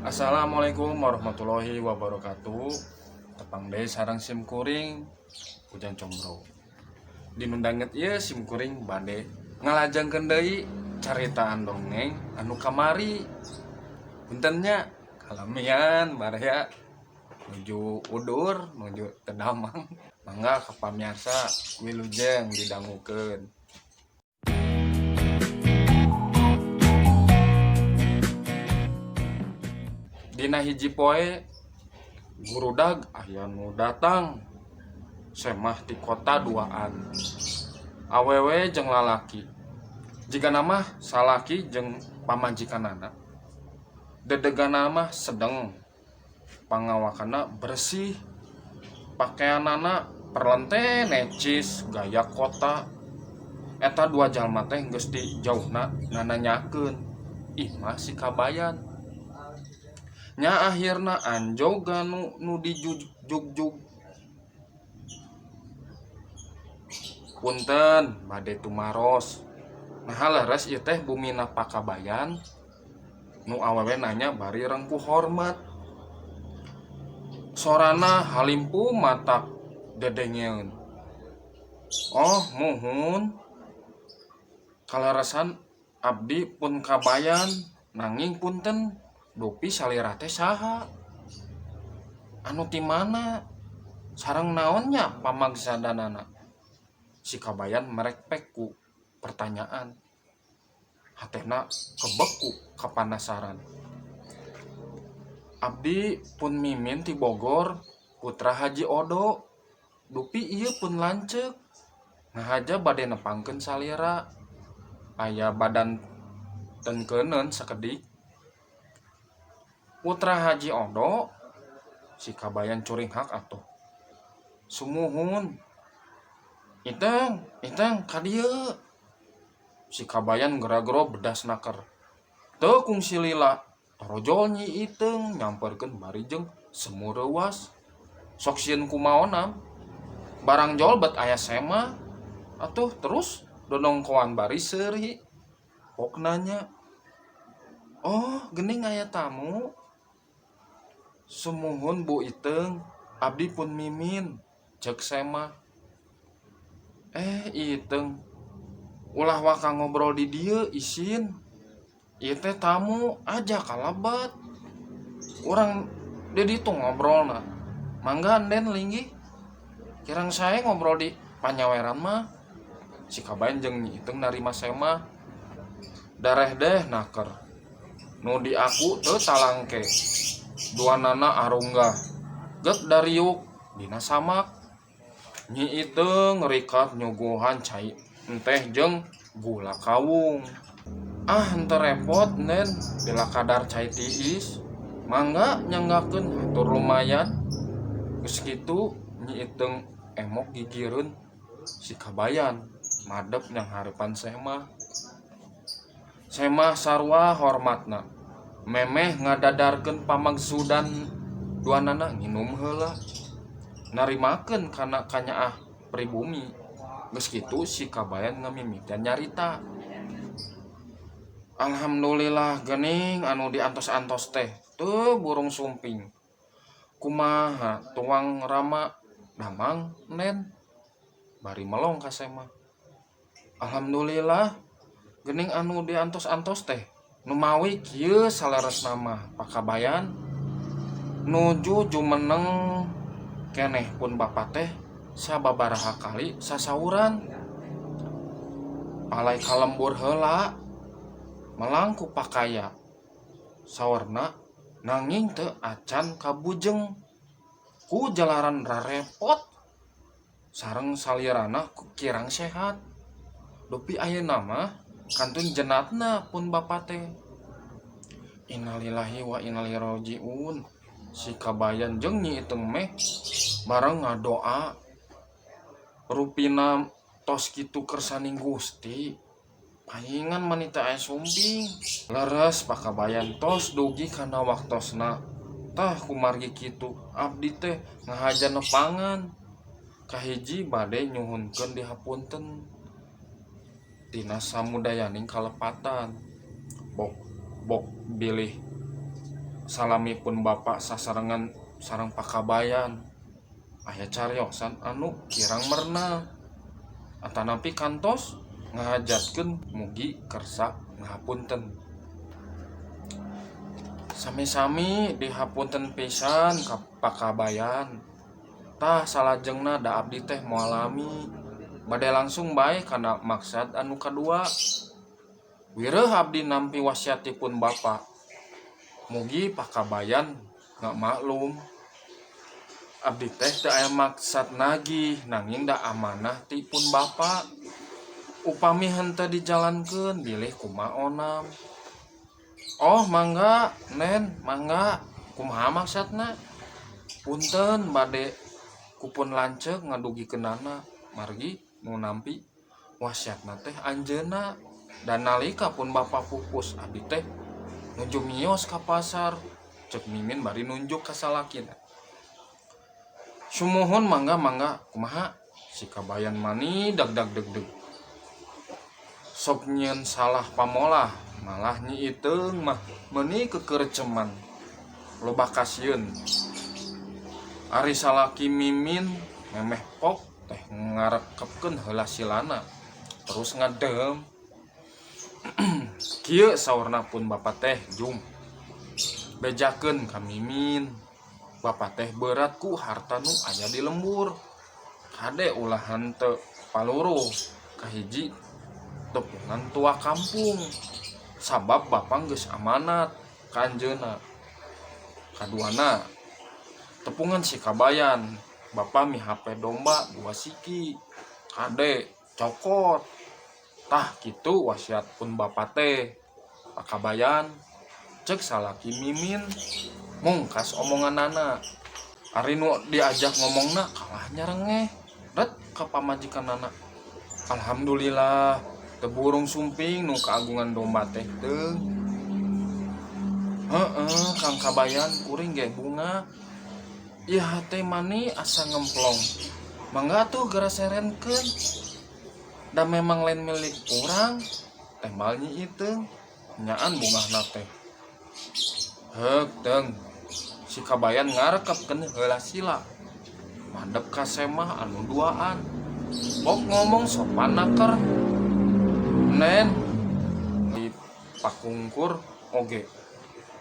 Assalamualaikum warahmatullahi wabarakatuh. Tepang deui sareng sim kuring Ujang Combro. Dina danget ieu sim kuring bade ngalajengkeun deui caritaan dongeng anu kamari. Punten nya kalamian baraya nuju udur nuju teu damang. Mangga ka pamiarsa wilujeng didangukeun. Dina hiji poe gurudag aya nu datang semah ti kota duaan awewe jeung lalaki jigana mah salaki jeung pamajikanana dedegana mah sedeng pangawakanna bersih pakaianana perlente necis gaya kota eta dua jalma teh geus di jauhna nananyakeun ih mah si kabayan nya akhirna anjoga nu dijugjug punten bade tumaros nah leres ieu teh bumina pakabayan nu awewe nanya bari rengkuh hormat sorana halimpu matak dedengeun oh muhun kaleresan abdi pun kabayan nanging punten dupi salira teh saha anu ti mana sareng naonnya pamagsadanana si kabayan merekpek ku pertanyaan hatena kebeku kapanasaran abdi pun mimin ti Bogor putra Haji Odo dupi ieu pun lanceuk ngahaja bade nepangkeun salira aya badan tengkeuneun sakedik Putra Haji Odo si kabayan curinghak atuh sumuhun Iteng Iteng ka dieu si kabayan gera-gero bedas naker teu kungsi lila torojol Nyi Iteng nyamperkeun bari jeung semu reuwas sok sieun kumaonam barang jol bet aya sema atuh terus dodongkoan bari seuri pok nanya oh geuning aya tamu sumuhun Bu Iteng abdi pun mimin cek sema Iteng ulah waka ngobrol di dieu isin ieu teh tamu aja kalabat urang di ditu ngobrolna mangga den linggih kirang sae ngobrol di panyaweran mah si kabayan jeung Nyi Iteng narima sema dareh deh naker nu di aku teu talangke duanana arunggah geuk dariuk dina samak Nyi Iteng ngerikat nyuguhan cai enteh jeung gula kawung ah henteu repot nen bila kadar cai tiis mangga nyanggakeun hatur lumayan geus kitu Nyi Iteng emok gigireun si kabayan madep nyanghareupan semah semah sarua hormatna memeh ngadadarkeun pamagsudan duanana nginum heula narimakeun kana kanyaah pribumi geus kitu si kabayan ngamimitian nyarita alhamdulillah geuning anu diantos-antos teh teu burung sumping kumaha tuang rama damang nen bari melong ka semah alhamdulillah geuning anu diantos-antos teh numawi kieu saleresna mah pakabayan nuju jumeneng keneh pun bapa teh sababaraha kali sasauran palai kalembur heula melang ku pakaya saurna nanging teu acan kabujeng ku jalaran rarepot sareng salirana kirang sehat dupi ayeuna mah kantun jenatna pun bapa teh innalillahi wa inna ilaihi rajiun si kabayan jeung Nyi Iteng meh bareng ngadoa rupina tos kitu kersaning Gusti paingan manita aya sumping leres pakabayan tos dugi kana waktosna tah kumargi kitu abdi teh ngahaja nepangan kahiji bade nyuhunkeun dihapunten tina samudayaning kalepatan bok bok bilih Salami pun bapak sasarengan sareng Pakabayan aya cariosan anu kirang merna atanapi kantos ngahajatkeun mugi kersa ngahapunten. Sami-sami dihapunten pisan ka Pakabayan. Tah salajengna da abdi teh moal lami bade langsung bae kana maksad anu kadua. Wireh abdi nampi wasiatipun bapa. Mugi Pakabayan ngamaklum. Abdi teh teu aya maksad nagih nanging da amanah ti pun bapa. Upami henteu dijalankeun bilih kumaha onam. Oh mangga Nen, mangga kumaha maksudna? Punten bade kupun lanceuk ngadugikeunana margi nu nampi wasiatna teh anjeunna. Dan nalika pun bapa pupus abdi teh nuju mios ka pasar cek Mimin bari nunjuk ka salakina. Sumuhun mangga mangga kumaha si Kabayan mani dag dag deg deg. Sok nyieun salah pamolah malah Nyi Iteung mah meuni kekerceman loba kasieun. Ari salaki Mimin memeh pok teh ngarekepkeun heula silana terus ngadem. Kieu saurna pun bapa teh jum bejakeun ka Mimin. Bapa teh berat ku harta nu aya di lembur. Kade ulah henteu paluruh kahiji tepungan tua kampung. Sabab bapa geus amanat ka anjeunna. Kaduana tepungan si Kabayan. Bapa mihape domba 2 siki. Kade cokot. Tah kitu wasiat pun bapa teh. Pakabayan cek salaki Mimin mungkas omonganana. Ari nu diajak ngomongna kalah nyarengeh ret ka pamajikanana. Alhamdulillah teu burung sumping nu kagungan domba teh teung. Heeh Kang Kabayan kuring ge bunga. Ieu hate mani asa ngemplong. Mangga atuh geura serenkeun. Da memang lain milik urang tembal Nyi Iteung nyaan bungahna teh. Heuk teung si Kabayan ngarekepkeun heula sila. Madep ka semah anu duaan. Pok ngomong sopan naker. Nen di pakungkur oge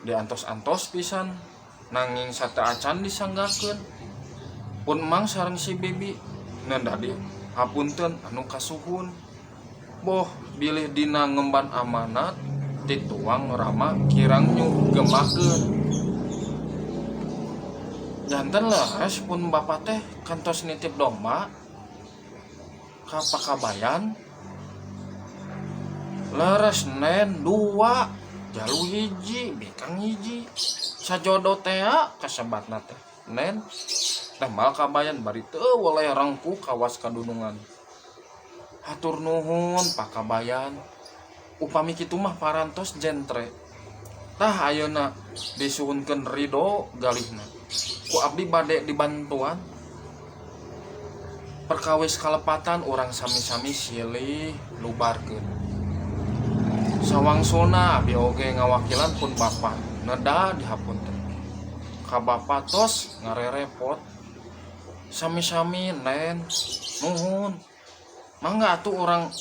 diantos-antos pisan nanging sateuacan disanggakeun. Pun emang sareng si Bibi nenda di hapunten anu kasuhun. Boh bilih dina ngemban amanat dituang rama kirang nyugemakeun. Janten leres pun bapa teh kantos nitip domba ka Pakabayan. Leres nen 2 jalu hiji bikang hiji sajodo tea kasebatna teh nen tembal Kabayan bari teu weleh rengkuh kawas kadunungan. Hatur nuhun Pakabayan. Upami kitu mah parantos jentre. Tah ayeuna disuhunkeun ridho galihna. Ku abdi bade dibantuan. Perkawis kalepatan urang sami-sami silih lubarkeun. Sawangsuna abi oge ngawakilan pun bapa neda dihapunten. Ka bapa tos ngarerepot. Sami-sami nen nuhun. Mangga atuh urang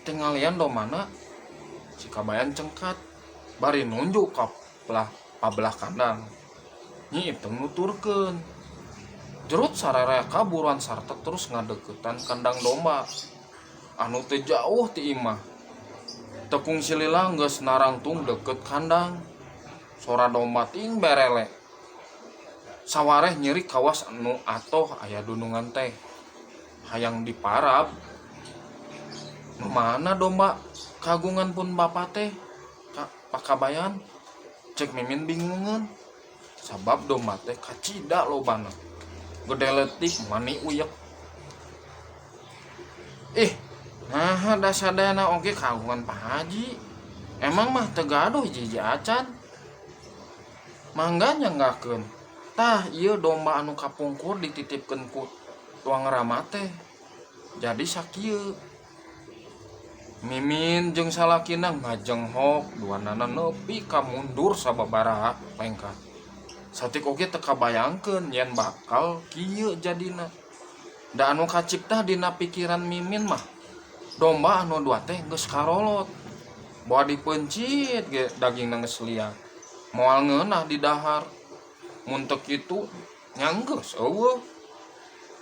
tingalian domana. Si Kabayan cengkat bari nunjuk ka pabelah kandang. Nyi Iteung nuturkeun. Jerut sarareka buruan sarta terus ngadeukeutan kandang domba anu teu jauh ti imah. Tekung silila geus narangtung deukeut kandang. Sora domba ting berele. Sawareh nyeri kawas anu atoh aya dunungan teh. Hayang diparab. Nu mana domba kagungan pun bapa teh? Ka Pakabayan cek Mimin bingungeun. Sabab domba teh kacida lobana. Gede leutik mani uyek. Ih, nah dasadana oge kagungan Pak Haji. Emang mah teu gaduh hiji-hiji acan. Mangga nyanggakeun. Tah ieu domba anu kapungkur dititipkeun ku tuang rama teh. Jadi sakieu. Mimin jeung salakina ngajenghok duanana nepi ka mundur sababaraha lengkah. Satik oge teu kabayangkeun yen bakal kieu jadina. Da anu kacipta dina pikiran Mimin mah domba anu dua teh geus karolot. Boa dipeuncit ge dagingna geus liat. Moal ngeunah didahar. Mun teu kitu nya geus eueuh.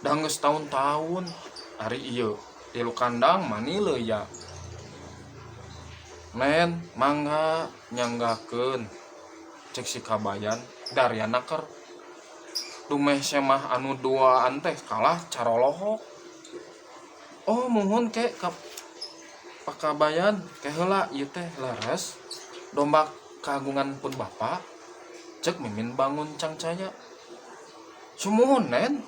Da geus taun-taun ari ieu tilu kandang mani leuya. Nen mangga nyanggakeun cek si Kabayan dariana ker dumeh semah anu duaan teh kalah carolohok. Oh muhun ke ka Pakabayan ke heula ieu teh leres domba kagungan pun bapa cek Mimin bangun cangcaya. Sumuhun nen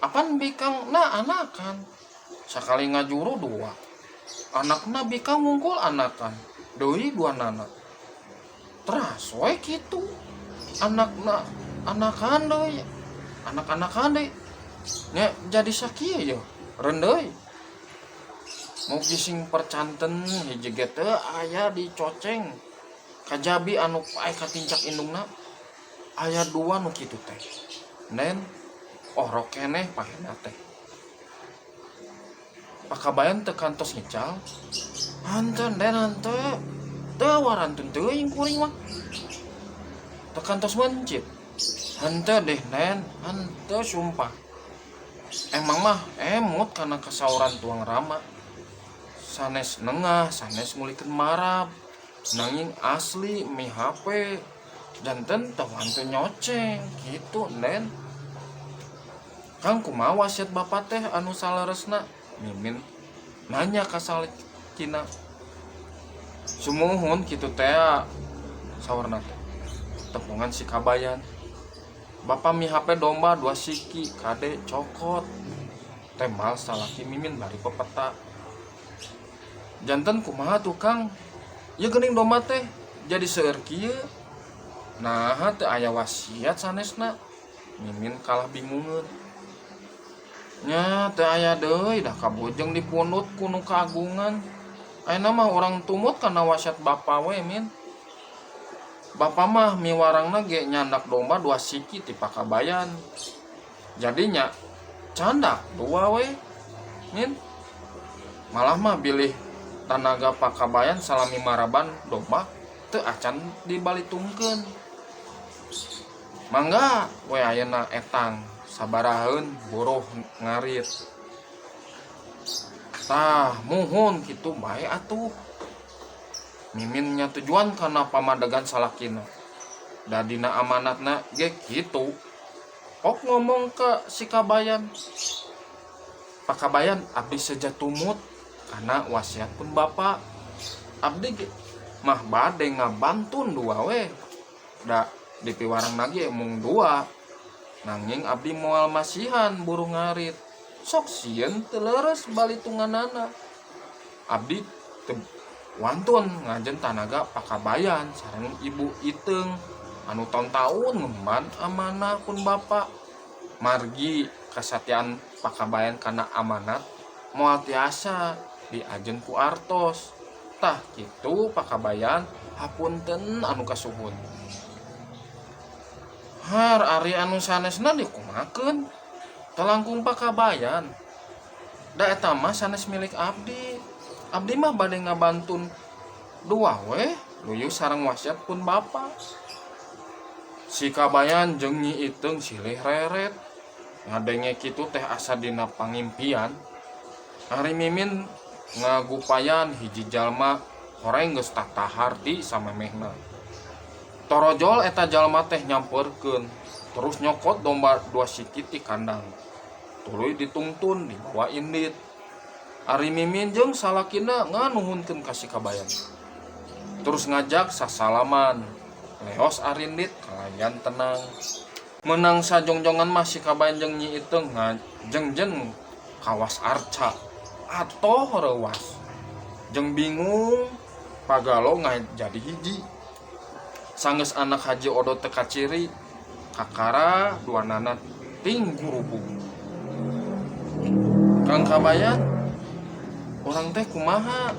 apan bikang na anakan sakali ngajuru dua anakna bikang ngungkul anakan deui dua nana teras we kitu anakna anakan deui anak-anakan deui nya jadi sakieu ye rendeui mugi sing percanten hiji ge teu aya dicoceng kajabi anu paeh katincak indungna aya dua nu kitu teh nen orok keneh pahena teh. Pakabayan teu kantos ngical henteu nen henteu teu warantun teuing kuring mah teu kantos mencit henteu deh nen henteu sumpah. Emang mah emut kana kasauran tuang rama sanes nengah sanes ngulikeun marab nanging asli mihape janten teu wantun nyoceng kitu nen. Kang kumaha wasiat bapa teh anu saleresna? Mimin nanya ka salakina. Sumuhun kitu teh saurna teh. Tepungan si Kabayan. Bapa mihape domba dua siki kade cokot. Temal salaki Mimin bari pepeta. Janten kumaha tuh Kang? Ieu geuning domba teh jadi seueur kieu. Naha teu aya wasiat sanesna? Mimin kalah bingungeun. Nya teu aya deui dah kabujeng dipundut ku nu kagungan. Ayeuna mah urang tumut kana wasiat bapa we Min. Bapa mah miwarangna ge nyandak domba dua siki ti Pakabayan. Jadinya candak dua we Min. Malah mah bilih tanaga Pakabayan salami maraban domba teu acan dibalitungkeun. Mangga we ayeuna etang sabaraheun buruh ngarit. Tah muhun kitu bae atuh. Mimin nya tujuan kana pamadegan salakina. Da dina amanatna ge kitu. Ok ngomong ke si Kabayan. Pakabayan abdi seja tumut kana wasiat pun bapa. Abdi ge mah bade ngabantun dua we. Da dipiwarang ge mung dua. Nanging abdi moal masihan buruh ngarit. Sok sieun teu leres balitunganana. Abdi teu wantun ngajen tanaga Pakabayan sareng Ibu Iteung anu taun-taun ngemban amanah pun bapa. Margi kasatiaan Pakabayan kana amanat moal tiasa diajen ku artos. Tah kitu Pakabayan hapunten anu kasuhun. Har ari anu sanesna dikumakeun teu langkung Pakabayan. Da eta mah sanes milik abdi. Abdi mah bade ngabantun dua we luyuh sareng wasiat pun bapa. Si Kabayan jeung Nyi Iteung silih reret. Ngadenge kitu teh asa dina pangimpian. Ari Mimin ngagupayan hiji jalma horeng geus tatahar ti samemehna. Torojol eta jalma teh nyamperkeun terus nyokot domba dua siki ti kandang. Tuluy ditungtun dibawa indit. Ari Mimin jeung salakina nganuhunkeun ka si Kabayan. Terus ngajak sasalaman. Leos arindit kalayan tenang. Menang sajongjongan mah si Kabayan jeung Nyi Iteung ngajengjen kawas arca. Atoh reuwas. Jeung bingung pagalo ngajadi hiji. Sanggeus anak Haji Odot teu kaciri kakara duanana ting gurubung. Kang Kabayan urang teh kumaha?